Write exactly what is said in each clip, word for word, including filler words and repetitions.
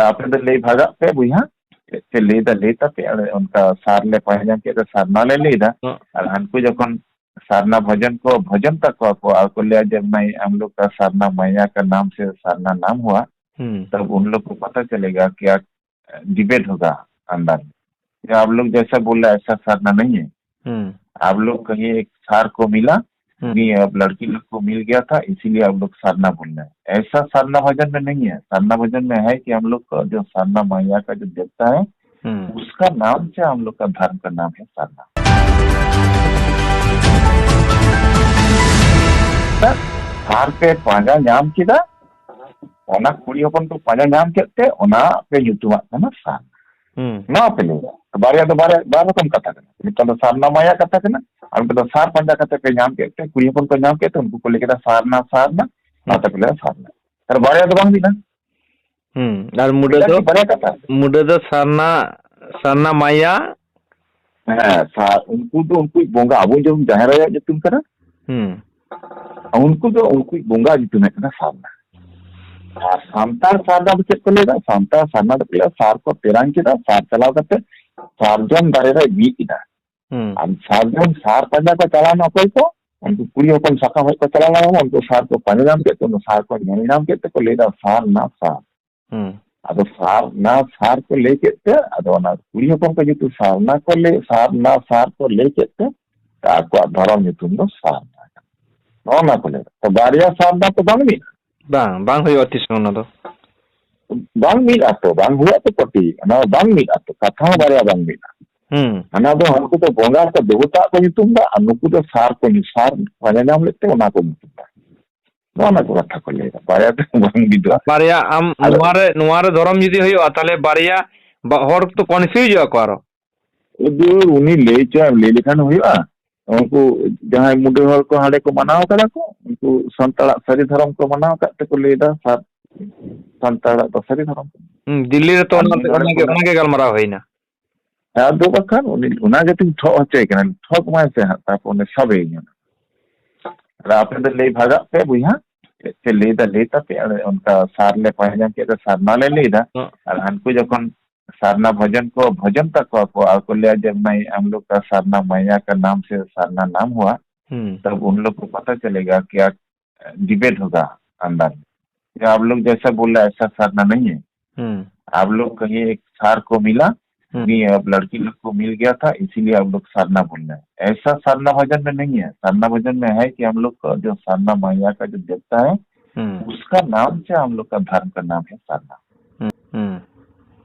ᱟᱯᱮ ᱫᱚ ᱞᱟᱹᱭ ᱵᱷᱟᱜᱟᱜ ᱯᱮ ᱵᱚᱭᱦᱟ, ᱪᱮᱫ ᱯᱮ ᱞᱟᱹᱭ ᱫᱟ ᱞᱟᱹᱭ ᱛᱟᱯᱮ, ᱟᱞᱮ ᱚᱱᱠᱟ ᱥᱟᱨ ᱞᱮ ᱯᱟᱸᱡᱟ ᱧᱟᱢ ᱠᱮᱫ ᱨᱮ ᱥᱟᱨᱱᱟ ᱞᱮ ᱞᱟᱹᱭ ᱫᱟ᱾ ᱦᱚᱸ᱾ ᱟᱨ ᱦᱟᱱᱠᱩ ᱡᱚᱠᱷᱚᱱ ᱥᱟᱨᱱᱟ ᱵᱷᱚᱡᱚᱱ ᱠᱚ ᱵᱷᱚᱡᱚᱱ ᱛᱟᱠᱚᱣᱟ ᱠᱚ ᱟᱨ ᱠᱚ ᱞᱟᱹᱭᱟ ᱡᱮ ᱵᱷᱟᱭ ᱦᱟᱢ ᱞᱳᱜ ᱠᱟ ᱥᱟᱨᱱᱟ ᱢᱟᱭᱟ ᱠᱟ ᱱᱟᱢ ᱥᱮ ᱥᱟᱨᱱᱟ ᱱᱟᱢ ᱦᱩᱣᱟ, ᱦᱩᱸ᱾ ᱛᱚᱵ ᱩᱱ ᱞᱳᱜ ᱠᱚ ᱯᱟᱛᱟ ᱪᱟᱞᱮᱜᱟ ᱠᱤ ᱰᱤᱵᱮᱴ ᱦᱳᱜᱟ ᱟᱱᱫᱟᱨ ᱢᱮ, ᱡᱮ ᱟᱯ ᱞᱳᱜ ᱡᱮᱥᱟ ᱵᱳᱞ ᱨᱟᱦᱮ ᱮᱥᱟ ᱥᱟᱨᱱᱟ ᱱᱟᱦᱤ ᱦᱮ, ᱦᱩᱸ। आप लोग कहीं एक सार को मिला, हम्म। नहीं, अब लड़की लोग को मिल गया था, इसीलिए आप लोग सरना बोल रहे हैं। ऐसा सरना भजन में नहीं है। सरना भजन में है कि हम लोग का जो सरना मैया का जो देवता है, हम्म। उसका नाम से हम लोग का धर्म का नाम है सरना। ᱥᱟᱨ ᱯᱮ ᱯᱟᱸᱡᱟ ᱧᱟᱢ ᱠᱮᱫᱟ, ᱚᱱᱟ ᱠᱩᱲᱤ ᱦᱚᱯᱚᱱ ᱠᱚ ᱯᱟᱸᱡᱟ ᱧᱟᱢ ᱠᱮᱫ ᱛᱮ ᱚᱱᱟ ᱯᱮ ᱧᱩᱛᱩᱢᱟᱜ ᱠᱟᱱᱟ ᱥᱟᱨᱱᱟ᱾ ᱦᱩᱸ᱾ ᱱᱚᱣᱟ ᱯᱮ ᱞᱟᱹᱭᱟ᱾ ᱵᱟᱨᱭᱟ ᱫᱚ ᱵᱟᱨ, ᱵᱟᱨ ᱨᱚᱠᱚᱢ ᱠᱟᱛᱷᱟ ᱠᱟᱱᱟ᱾ ᱢᱤᱫᱴᱟᱝ ᱫᱚ ᱥᱟᱨᱱᱟ ᱢᱟᱭᱟ ᱠᱟᱛᱷᱟ ᱠᱟᱱᱟ, ᱟᱨ ᱢᱤᱫᱴᱟᱝ ᱫᱚ ᱥᱟᱨ ᱯᱟᱸᱡᱟ ᱠᱟᱛᱮ ᱯᱮ ᱧᱟᱢ ᱠᱮᱫ ᱛᱮ, ᱠᱩᱲᱤ ᱦᱚᱯᱚᱱ ᱠᱚ ᱧᱟᱢ ᱠᱮᱫ ᱛᱮ, ᱩᱱᱠᱩ ᱠᱚ ᱞᱟᱹᱭ ᱠᱮᱫᱟ ᱥᱟᱨᱱᱟ, ᱥᱟᱨᱱᱟ, ᱦᱩᱸ᱾ ᱚᱱᱟᱛᱮ ᱠᱚ ᱞᱟᱹᱭᱟ ᱥᱟᱨᱱᱟ᱾ ᱟᱨ ᱵᱟᱨᱭᱟ ᱫᱚ ᱵᱟᱝ ᱦᱩᱭᱱᱟ᱾ ᱦᱩᱸ, ᱟᱨ ᱢᱩᱰᱟᱹ ᱫᱚ, ᱵᱟᱨᱭᱟ ᱠᱟᱛᱷᱟ᱾ ᱢᱩᱰᱟᱹ ᱫᱚ ᱥᱟᱨᱱᱟ, ᱥᱟᱨᱱᱟ ᱢᱟᱭᱟ᱾ ᱦᱮᱸ, ᱥᱟᱨ, ᱩᱱᱠᱩ ᱫᱚ ᱩᱱᱠᱩ ᱵᱚᱸᱜᱟ, ᱟᱵᱚ ᱡᱮᱢᱚᱱ ᱡᱟᱦᱮᱨ ᱟᱭᱳᱣᱟᱜ ᱧᱩᱛᱩᱢ ᱠᱟᱱᱟ, ᱦᱩᱸ᱾ ᱩᱱᱠᱩ ᱫᱚ ᱩᱱᱠᱩ ᱵᱚᱸᱜᱟ ᱧᱩᱛᱩᱢ ᱦᱩᱭᱩᱜ ᱠᱟᱱᱟ ᱥᱟᱨᱱᱟ᱾ ᱟᱨ ᱥᱟᱱᱛᱟᱲ ᱥᱟᱨᱱᱟ ᱫᱚ ᱪᱮᱫ ᱠᱚ ᱞᱟᱹᱭ ᱮᱫᱟ? ᱥᱟᱱᱛᱟᱲ ᱥᱟᱨᱱᱟ ᱫᱚᱠᱚ ᱞᱟᱹᱭ ᱮᱫᱟ, ᱥᱟᱨ ᱠᱚ ᱛᱮᱨᱟᱝ ᱠᱮᱫᱟ, ᱥᱟᱨ ᱪᱟᱞᱟᱣ ᱠᱟᱛᱮ ᱥᱟᱨᱡᱚᱢ ᱫᱟᱨᱮ ᱨᱮ ᱵᱤᱫ ᱮᱫᱟ᱾ ᱦᱩᱸ᱾ ᱟᱨ ᱥᱟᱨᱡᱚᱢ ᱥᱟᱨ ᱯᱟᱸᱡᱟ ᱠᱚ ᱪᱟᱞᱟᱣ ᱮᱱᱟ ᱚᱠᱚᱭ ᱠᱚ? ᱩᱱᱠᱩ ᱠᱩᱲᱤ ᱦᱚᱯᱚᱱ ᱥᱟᱠᱟᱢ ᱦᱮᱡ ᱠᱚ ᱪᱟᱞᱟᱣ ᱞᱮᱱᱟ, ᱩᱱᱠᱩ ᱥᱟᱨ ᱠᱚ ᱯᱟᱸᱡᱟ ᱧᱟᱢ ᱠᱮᱫ ᱛᱮ, ᱩᱱᱠᱩ ᱥᱟᱨ ᱠᱚ ᱧᱮᱞ ᱧᱟᱢ ᱠᱮᱫ ᱛᱮᱠᱚ ᱞᱟᱹᱭ ᱮᱫᱟ, ᱥᱟᱨᱱᱟ ᱥᱟᱨ᱾ ᱦᱩᱸ᱾ ᱟᱫᱚ ᱥᱟᱨᱱᱟ ᱥᱟᱨ ᱠᱚ ᱞᱟᱹᱭ ᱠᱮᱫ ᱛᱮ, ᱟᱫᱚ ᱚᱱᱟ ᱠᱩᱲᱤ ᱦᱚᱯᱚᱱ ᱠᱚ ᱧᱩᱛᱩᱢ ᱥᱟᱨᱱᱟ ᱠᱚ ᱞᱟᱹᱭ, ᱥᱟᱨᱱᱟ ᱥᱟᱨ ᱠᱚ ᱞᱟᱹᱭ ᱠᱮᱫ ᱛᱮ, ᱟᱠᱚᱣᱟᱜ ᱫᱷᱚᱨᱚᱢ ᱧᱩᱛᱩᱢ ᱫᱚ ᱥᱟᱨᱱᱟ ᱠᱟᱱᱟ᱾ ᱱᱚᱜᱼᱚ ᱱᱟ ᱠᱚ ᱞᱟᱹᱭ ᱫᱟ᱾ ᱛᱚ, ᱵᱟᱨᱭᱟ ᱥᱟᱨᱱᱟ ᱛᱚ ᱵᱟᱝ ᱢᱤᱫ᱾ ᱵᱟᱝ, ᱵᱟᱝ ᱦᱩᱭᱩᱜᱼᱟ ᱛᱤᱥ ᱦᱚᱸ ᱚᱱᱟ ᱫᱚ᱾ ᱵᱟᱝ ᱢᱤᱫ ᱟᱛᱚ, ᱵᱟᱝ ᱦᱩᱭᱩᱜᱼᱟ ᱛᱚ ᱠᱟᱹᱴᱤᱡ, ᱚᱱᱟ ᱫᱚ ᱵᱟᱝ ᱢᱤᱫ ᱟᱛᱚ, ᱠᱟᱛᱷᱟ ᱦᱚᱸ ᱵᱟᱨᱭᱟ ᱵᱟᱝ ᱢᱤᱫ᱾ ᱦᱩᱸ᱾ ᱦᱟᱱᱟ ᱫᱚ ᱦᱟᱱᱠᱩ ᱫᱚ ᱵᱚᱸᱜᱟ ᱠᱚ ᱫᱮᱵᱚᱛᱟ ᱠᱚ ᱧᱩᱛᱩᱢ ᱫᱟ, ᱟᱨ ᱱᱩᱠᱩ ᱫᱚ ᱥᱟᱨ ᱠᱚ ᱧᱩ-, ᱥᱟᱨ ᱯᱟᱸᱡᱟ ᱧᱟᱢ ᱞᱮᱫ ᱛᱮ ᱚᱱᱟ ᱠᱚ ᱧᱩᱛᱩᱢ ᱫᱟ᱾ ᱱᱚᱜᱼᱚ ᱱᱟ ᱠᱚ ᱠᱟᱛᱷᱟ ᱠᱚ ᱞᱟᱹᱭ ᱫᱟ, ᱵᱟᱨᱭᱟ ᱫᱚ ᱵᱟᱝ ᱢᱤᱫᱚᱜᱼᱟ᱾ ᱵᱟᱨᱭᱟ ᱟᱢ ᱟᱫᱚ ᱱᱚᱣᱟ ᱨᱮ, ᱱᱚᱣᱟ ᱨᱮ ᱫᱷᱚᱨᱚᱢ ᱡᱩᱫᱤ ᱦᱩᱭᱩᱜᱼᱟ, ᱛᱟᱦᱞᱮ ᱵᱟᱨᱭᱟ ᱵᱟ-, ᱦᱚᱲ ᱛᱚ confuse ᱚᱜᱼᱟ ᱠᱚ ᱟᱨᱚ᱾ ᱩᱫᱩᱨ ᱩᱱᱤ ᱞᱟᱹᱭ ᱪᱚ, ᱞᱟᱹᱭ ᱞᱮᱠᱷᱟᱱ ᱦᱩᱭᱩᱜᱼᱟ᱾ ᱩᱱᱠᱩ ᱡᱟᱦᱟᱸᱭ ᱢᱩᱰᱟᱹ ᱦᱚᱲ ᱠᱚ ᱦᱟᱸᱰᱮ ᱠᱚ ᱢᱟᱱᱟᱣ ᱠᱟᱫᱟ ᱠᱚ, ᱩᱱᱠᱩ ᱥᱟᱱᱛᱟᱲᱟᱜ ᱥᱟᱹᱨᱤ ᱫᱷᱚᱨᱚᱢ ᱠᱚ ᱢᱟᱱᱟᱣ ᱟᱠᱟᱫ ᱛᱮᱠᱚ ᱞᱟᱹᱭ ᱫᱟ ᱥᱟᱨ-, ᱥᱟᱱᱛᱟᱲᱟᱜ ᱫᱚ ᱥᱟᱹᱨᱤ ᱫᱷᱚᱨᱚᱢ᱾ ᱦᱩᱸ, ᱫᱤᱞᱞᱤ ᱨᱮᱛᱚ ᱟᱨ ᱚᱱᱟ, ᱱᱩᱭ ᱱᱚᱰᱮ ᱚᱱᱟᱜᱮ, ᱠᱚ ᱚᱱᱟᱜᱮ ᱜᱟᱞᱢᱟᱨᱟᱣ ᱦᱩᱭᱱᱟ᱾ ᱟᱫᱚ ᱵᱟᱠᱷᱟᱱ ᱩᱱᱤ, ᱚᱱᱟ ᱜᱮᱛᱚᱧ ᱴᱷᱚᱜ ᱦᱚᱪᱚᱭ ᱠᱟᱱᱟ, ᱴᱷᱚᱜ ᱢᱟᱭ ᱥᱮ ᱦᱟᱸᱜ, ᱛᱟᱨᱯᱚᱨ ᱩᱱᱤ ᱥᱟᱵᱮᱭᱟᱹᱧ ᱦᱟᱸᱜ᱾ ᱟᱨ ᱟᱯᱮ ᱫᱚ ᱞᱟᱹᱭ ᱵᱷᱟᱜᱟᱜ ᱯᱮ ᱵᱚᱭᱦᱟ, ᱪᱮᱫ ᱯᱮ ᱞᱟᱹᱭ ᱮᱫᱟ, ᱞᱟᱹᱭ ᱛᱟᱯᱮ, ᱟᱞᱮ ᱚᱱᱠᱟ ᱥᱟᱨ ᱞᱮ ᱯᱟᱸᱡᱟ ᱧᱟᱢ ᱠᱮᱫ ᱛᱮ ᱥᱟᱨᱱᱟ ᱞᱮ ᱞᱟᱹᱭ ᱮᱫᱟ᱾ ᱦᱚᱸ᱾ ᱟᱨ ᱦᱟᱱᱠᱩ ᱡᱚᱠᱷᱚᱱ ᱥᱟᱨᱱᱟ ᱵᱷᱚᱡᱚᱱ ᱠᱚ ᱵᱷᱚᱡᱚᱱ ᱛᱟᱠᱚᱣᱟ ᱠᱚ, ᱟᱨ ᱠᱚ ᱞᱟᱹᱭᱟ ᱡᱮ, "ᱵᱷᱟᱭ, ᱦᱟᱢ ᱞᱳᱜ ᱠᱟ ᱥᱟᱨᱱᱟ ᱢᱟᱭᱟ ᱠᱟ ᱱᱟᱢ ᱥᱮ ᱥᱟᱨᱱᱟ ᱱᱟᱢ ᱦᱩᱣᱟ, ᱦᱩᱸ᱾ ᱛᱟᱵ ᱩᱱ ᱞᱳᱜ ᱠᱚ ᱯᱟᱛᱟ ᱪᱟᱞᱮᱜᱟ ᱠᱭᱟ ᱰᱤᱵᱮᱴ ᱦᱳᱜᱟ ᱟᱱᱫᱟᱨ ᱢᱮ, ᱡᱮ ᱟᱯ ᱞᱳᱜ ᱡᱮᱥᱟ ᱵᱳᱞ ᱨᱟᱦᱮ ᱦᱟᱭ, ᱮᱥᱟ ᱥᱟᱨᱱᱟ ᱱᱟᱦᱤ ᱦᱟᱭ᱾ ᱦᱩᱸ᱾ ᱟᱯ ᱞᱳᱜ ᱠᱟᱦᱤ ᱮᱠ ᱥᱟᱨ ᱠᱚ ᱢᱤᱞᱟ, ᱦᱩᱸ। नहीं, अब लड़की लोग को मिल गया था, इसीलिए आप लोग सरना बोल रहे हैं। ऐसा सरना भजन में नहीं है। सरना भजन में है कि हम लोग का जो सरना मैया का जो देवता है, हम्म। उसका नाम से हम लोग का धर्म का नाम है सरना।" हम्म, हम्म।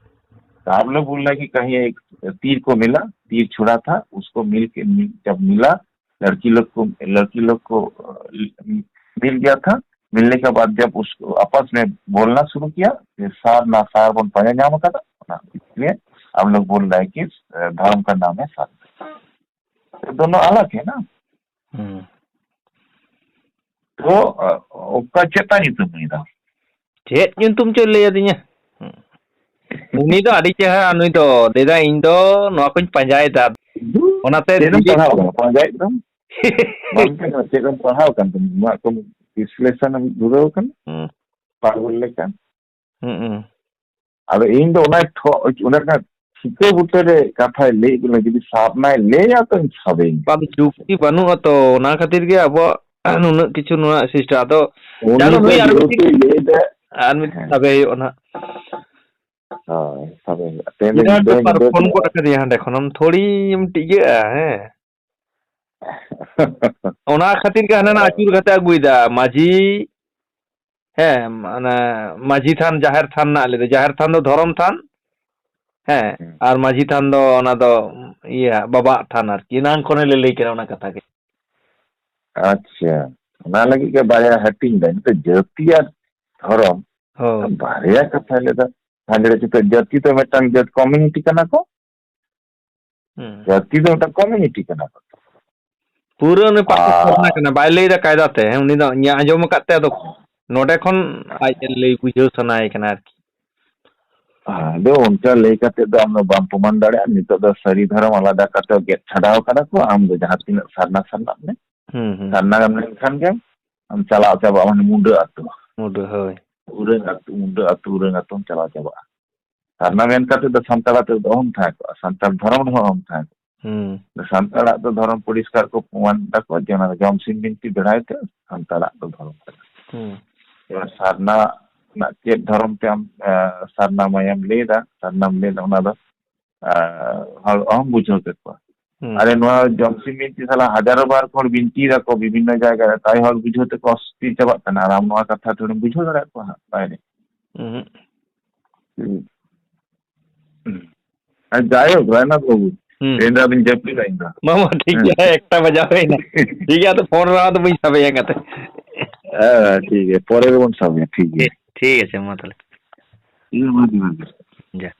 तो आप लोग बोल रहे हैं कि कहीं एक तीर को मिला, तीर छुड़ा था, उसको मिल के, मिल, जब मिला, लड़की लोग को, लड़की लोग को, अ, मिल गया था। मिलने के बाद जब उसको आपस में बोलना शुरू किया, ये सार ना सार बन पाया नाम का था ना, इसलिए हम लोग बोल रहे हैं कि, अ, धर्म का नाम है सार। तो दोनों अलग है ना। हम्म। तो, अ, ᱚᱠᱟ ᱪᱮᱛᱟᱱ ᱧᱩᱛᱩᱢ ᱩᱱᱤ ᱫᱚ? ᱪᱮᱫ ᱧᱩᱛᱩᱢ ᱪᱚᱭ ᱞᱟᱹᱭ ᱟᱹᱫᱤᱧᱟ? ᱦᱩᱸ᱾ ᱩᱱᱤ ᱫᱚ ᱟᱹᱰᱤ ᱪᱮᱦᱨᱟ, ᱱᱩᱭ ᱫᱚ ᱞᱟᱹᱭᱫᱟ, "ᱤᱧ ᱫᱚ ᱱᱚᱣᱟ ᱠᱚᱧ ᱯᱟᱸᱡᱟᱭᱮᱫᱟ᱾" ᱚᱱᱟᱛᱮ ᱪᱮᱫ ᱮᱢ ᱫᱤᱫᱤ ᱯᱟᱲᱦᱟᱣ ᱠᱟᱱᱟ? ᱯᱟᱸᱡᱟᱭᱮᱫ ᱫᱚᱢ? ᱵᱟᱝ ᱠᱟᱱᱟ, ᱪᱮᱫ ᱮᱢ ᱯᱟᱲᱦᱟᱣ ᱠᱟᱱ ᱛᱟᱢᱟ? ᱱᱚᱣᱟ ᱠᱚ ᱵᱤᱥᱞᱮᱥᱚᱱ ᱮᱢ ᱫᱷᱩᱨᱟᱹᱣ ᱠᱟᱱᱟ? ᱦᱩᱸ᱾ ᱯᱟᱜᱚᱞ ᱞᱮᱠᱟ᱾ ᱦᱩᱸ, ᱦᱩᱸ᱾ ᱟᱫᱚ ᱤᱧ ᱫᱚ ᱚᱱᱟ ᱴᱷᱚ-, ᱚᱱᱟ ᱨᱮᱱᱟᱜ ᱴᱷᱤᱠᱟᱹ ᱵᱩᱴᱟᱹ ᱨᱮ ᱠᱟᱛᱷᱟᱭ ᱞᱟᱹᱭ ᱠᱟᱱᱟ, ᱡᱩᱫᱤ ᱥᱟᱵᱱᱟᱭ ᱞᱟᱹᱭᱟ ᱛᱚᱧ ᱥᱟᱵᱮᱭᱟᱹᱧ᱾ ᱵᱟᱝ, ᱡᱩᱠᱛᱤ ᱵᱟᱹᱱᱩᱜᱼᱟ ᱛᱚ, ᱚᱱᱟ ᱠᱷᱟᱹᱛᱤᱨ ᱜᱮ ᱟᱵᱚᱣᱟᱜ ᱱᱩᱱᱟᱹᱜ ᱠᱤᱪᱷᱩ ᱱᱚᱣᱟ system᱾ ᱟᱫᱚ ᱩᱱᱤ ᱪᱟᱸᱫᱚ ᱫᱚ ᱱᱩᱭ ᱟᱨ ᱡᱩᱠᱛᱤ ᱢᱤᱫᱴᱤᱡ, ᱞᱟᱹᱭ ᱮᱫᱟ᱾ ᱟᱨ ᱢᱤᱫᱴᱤᱡ ᱦᱮᱸ᱾ ᱥᱟᱵᱮ ᱦᱩᱭᱩᱜᱼᱟ ᱱᱟᱦᱟᱜ᱾ ᱦᱳᱭ, ᱥᱟᱵᱮ ᱦᱩᱭᱩᱜᱼᱟ᱾ ᱛᱮᱦᱮᱧ ᱫᱚ ᱤᱱᱟᱹ ᱧᱤᱫᱟᱹ, ᱵᱮᱯᱟᱨ ᱧᱤᱫᱟᱹ ᱯᱷᱳᱱ ᱜᱚᱫ ᱠᱮᱫᱟ᱾ ᱟᱠᱟᱫᱤᱧᱟ ᱦᱟᱸᱰᱮ ᱠᱷᱚᱱ, ᱟᱢ ᱛᱷᱚᱲᱤᱢ ᱴᱤᱠᱟᱹᱜᱼᱟ, ᱦᱮᱸ᱾ ᱚᱱᱟ ᱠᱷᱟᱹᱛᱤᱨ ᱜᱮ ᱦᱟᱱᱮ ᱱᱟ ᱟᱹᱪᱩᱨ ᱠᱟᱛᱮ ᱟᱹᱜᱩᱭᱮᱫᱟ, ᱢᱟᱹᱡᱷᱤ, ᱦᱮᱸ, ᱚᱱᱟ ᱢᱟᱹᱡᱷᱤ ᱛᱷᱟᱱ, ᱡᱟᱦᱮᱨ ᱛᱷᱟᱱ ᱨᱮᱱᱟᱜ ᱞᱟᱹᱭ ᱫᱚ, ᱡᱟᱦᱮᱨ ᱛᱷᱟᱱ ᱫᱚ ᱫᱷᱚᱨᱚᱢ ᱛᱷᱟᱱ, ᱦᱮᱸ, ᱦᱮᱸ᱾ ᱟᱨ ᱢᱟᱹᱡᱷᱤ ᱛᱷᱟᱱ ᱫᱚ ᱚᱱᱟ ᱫᱚ ᱤᱭᱟᱹ ᱵᱟᱵᱟᱣᱟᱜ ᱛᱷᱟᱱ ᱟᱨᱠᱤ, ᱮᱱᱟᱝ ᱠᱷᱚᱱᱮ ᱞᱟᱹᱞᱟᱹᱭ ᱠᱟᱱᱟ ᱚᱱᱟ ᱠᱟᱛᱷᱟ ᱜᱮ᱾ ᱟᱪᱪᱷᱟ, ᱚᱱᱟ ᱞᱟᱹᱜᱤᱫ ᱜᱮ ᱵᱟᱨᱭᱟ ᱦᱟᱹᱴᱤᱧ ᱫᱟᱭ, ᱱᱤᱛᱚᱜ ᱡᱟᱹᱛᱤ ᱟᱨ ᱫᱷᱚᱨᱚᱢ, ᱦᱳᱭ᱾ ᱵᱟᱨᱭᱟ ᱠᱟᱛᱷᱟᱭ ᱞᱟᱹᱭ ᱫᱟ᱾ ᱦᱟᱸᱰᱮ ᱪᱤᱠᱟᱹ ᱡᱟᱹᱛᱤ ᱫᱚ ᱢᱤᱫᱴᱟᱝ ᱡᱟᱹᱛ community ᱠᱟᱱᱟ ᱠᱚ, ᱦᱩᱸ᱾ ᱡᱟᱹᱛᱤ ᱫᱚ ᱢᱤᱫᱴᱟᱝ community ᱠᱟᱱᱟ ᱠᱚ᱾ ᱯᱩᱨᱟᱹ ᱩᱱᱤ ᱯᱟᱠᱚ ᱟᱨ ᱥᱟᱨᱱᱟ ᱠᱟᱱᱟ, ᱵᱟᱭ ᱞᱟᱹᱭ ᱫᱟ ᱠᱟᱭᱫᱟ ᱛᱮ, ᱩᱱᱤ ᱫᱚ ᱤᱧᱟᱜ ᱟᱸᱡᱚᱢ ᱟᱠᱟᱫ ᱛᱮ ᱟᱫᱚ ᱱᱚᱰᱮ ᱠᱷᱚᱱ ᱟᱡ ᱞᱟᱹᱭ ᱵᱩᱡᱷᱟᱹᱣ ᱥᱟᱱᱟᱭᱮ ᱠᱟᱱᱟ ᱟᱨᱠᱤ᱾ ᱟᱫᱚ ᱚᱱᱠᱟ ᱞᱟᱹᱭ ᱠᱟᱛᱮ ᱫᱚ ᱟᱢ ᱫᱚ ᱵᱟᱢ ᱯᱨᱚᱢᱟᱱ ᱫᱟᱲᱮᱭᱟᱜᱼᱟ᱾ ᱱᱤᱛᱚᱜ ᱫᱚ ᱥᱟᱹᱨᱤ ᱫᱷᱚᱨᱚᱢ ᱟᱞᱟᱫᱟ ᱠᱟᱛᱮ ᱜᱮᱫ ᱪᱷᱟᱰᱟᱣ ᱠᱟᱫᱟ ᱠᱚ᱾ ᱟᱢ ᱫᱚ ᱡᱟᱦᱟᱸ ᱛᱤᱱᱟᱹᱜ ᱥᱟᱨᱱᱟ ᱥᱟᱨᱱᱟᱜ ᱢᱮ, ᱦᱩᱸ, ᱦᱩᱸ᱾ ᱥᱟᱨᱱᱟ ᱜᱮᱢ ᱞᱮᱱᱠᱷᱟᱱ ᱜᱮ ᱟᱢ ᱪᱟᱞᱟᱣ ᱪᱟᱵᱟᱜᱼᱟ, ᱢᱟᱱᱮ ᱢᱩᱰᱟᱹ ᱟᱹᱛᱩ᱾ ᱢᱩᱰᱟᱹ, ᱦᱳᱭ᱾ ᱩᱨᱟᱹᱝ ᱟᱹᱛᱩ, ᱢᱩᱰᱟᱹ ᱟᱹᱛᱩ, ᱩᱨᱟᱹᱝ ᱟᱹᱛᱩᱢ ᱪᱟᱞᱟᱣ ᱪᱟᱵᱟᱜᱼᱟ᱾ ᱥᱟᱨᱱᱟ ᱢᱮᱱ ᱠᱟᱛᱮ ᱫᱚ ᱥᱟᱱᱛᱟᱲ ᱟᱹᱛᱩ ᱨᱮᱫᱚ ᱚᱦᱚᱢ ᱛᱟᱦᱮᱸ ᱠᱚᱜᱼᱟ, ᱥᱟᱱᱛᱟᱲ ᱫᱷᱚᱨᱚᱢ ᱨᱮᱦᱚᱸ ᱚᱦᱚᱢ ᱛᱟᱦᱮᱸ ᱠᱚᱜᱼᱟ᱾ ᱦᱩᱸ᱾ ᱥᱟᱱᱛᱟᱲᱟᱜ ᱫᱚ ᱫᱷᱚᱨᱚᱢ ᱯᱚᱨᱤᱥᱠᱟᱨ ᱠᱚ ᱯᱨᱚᱢᱟᱱ ᱫᱟᱠᱚ ᱡᱮ ᱚᱱᱟ ᱫᱚ ᱡᱚᱢ ᱥᱤᱢ ᱵᱤᱱᱛᱤ ᱵᱮᱲᱦᱟᱭ ᱛᱮ ᱥᱟᱱᱛᱟᱲᱟᱜ ᱫᱚ ᱫᱷᱚᱨᱚᱢ ᱠᱟᱱᱟ᱾ ᱦᱩᱸ᱾ ᱮᱵᱟᱨ ᱥᱟᱨᱱᱟ ᱨᱮᱱᱟᱜ ᱪᱮᱫ ᱫᱷᱚᱨᱚᱢ ᱛᱮ ᱟᱢ, ᱮ, ᱥᱟᱨᱱᱟ ᱢᱟᱭᱟᱢ ᱞᱟᱹᱭ ᱮᱫᱟ, ᱥᱟᱨᱱᱟᱢ ᱞᱟᱹᱭ ᱮᱫᱟ, ᱚᱱᱟ ᱫᱚ, ᱮ, ᱦᱚᱲ ᱚᱦᱚᱢ ᱵᱩᱡᱷᱟᱹᱣ ᱠᱮᱠᱚᱣᱟ᱾ ᱦᱩᱸ᱾ ᱟᱨᱮ ᱱᱚᱣᱟ ᱡᱚᱢ ᱥᱤᱢ ᱵᱤᱱᱛᱤ ᱥᱟᱞᱟᱜ ᱦᱟᱡᱟᱨᱚ ᱵᱟᱨ ᱦᱚᱲ ᱵᱤᱱᱛᱤᱭ ᱫᱟᱠᱚ ᱵᱤᱵᱷᱤᱱᱱᱚ ᱡᱟᱭᱜᱟ ᱨᱮ, ᱛᱟᱭ ᱦᱚᱲ ᱵᱩᱡᱷᱟᱹᱣ ᱛᱮᱠᱚ ᱚᱥᱛᱤᱨ ᱪᱟᱵᱟᱜ ᱠᱟᱱᱟ᱾ ᱟᱨ ᱟᱢ ᱱᱚᱣᱟ ᱠᱟᱛᱷᱟ ᱛᱷᱚᱲᱮᱢ ᱵᱩᱡᱷᱟᱹᱣ ᱫᱟᱲᱮᱭᱟᱜ ᱠᱚᱣᱟ ᱦᱟᱸᱜ, ᱵᱟᱭᱨᱮ᱾ ᱩᱦᱩᱸ᱾ ᱦᱩᱸ᱾ ᱟᱨ ᱡᱟᱭᱦᱳᱠ, ᱨᱟᱭᱱᱟᱛᱷ ᱵᱟᱹᱵᱩ, ᱦᱩᱸ᱾ ᱛᱮᱦᱮᱧ ᱫᱚ ᱟᱫᱚᱧ ᱡᱟᱹᱯᱤᱫᱟ ᱤᱧ ᱫᱚ᱾ ᱢᱟ, ᱢᱟ, ᱴᱷᱤᱠ ᱦᱮᱸ᱾ ᱜᱮᱭᱟ, ᱮᱠᱴᱟ ᱵᱟᱡᱟᱣ ᱦᱩᱭᱱᱟ᱾ ᱴᱷᱤᱠ ᱜᱮᱭᱟ, ᱟᱫᱚ ᱯᱷᱳᱱ ᱨᱮᱦᱚᱸ ᱟᱫᱚ ᱵᱟᱹᱧ ᱥᱟᱵᱮᱭᱟ ᱠᱟᱛᱮ᱾ ᱦᱮᱸ, ᱴᱷᱤᱠ ᱜᱮᱭᱟ, ᱯᱚᱨᱮ ᱨᱮᱵᱚᱱ ᱥᱟᱵᱮᱭᱟ, ᱴᱷᱤᱠ ᱜᱮᱭᱟ᱾ ᱴᱷᱤᱠ, ᱴᱷᱤᱠ ᱟᱪᱷᱮ, ᱢᱟ ᱛᱟᱦᱞᱮ᱾ ᱴᱷᱤᱠ ᱜᱮᱭᱟ, ᱢᱟ ᱡᱚᱦᱟᱨ ᱜᱮ᱾ ᱡᱚᱦᱟᱨ᱾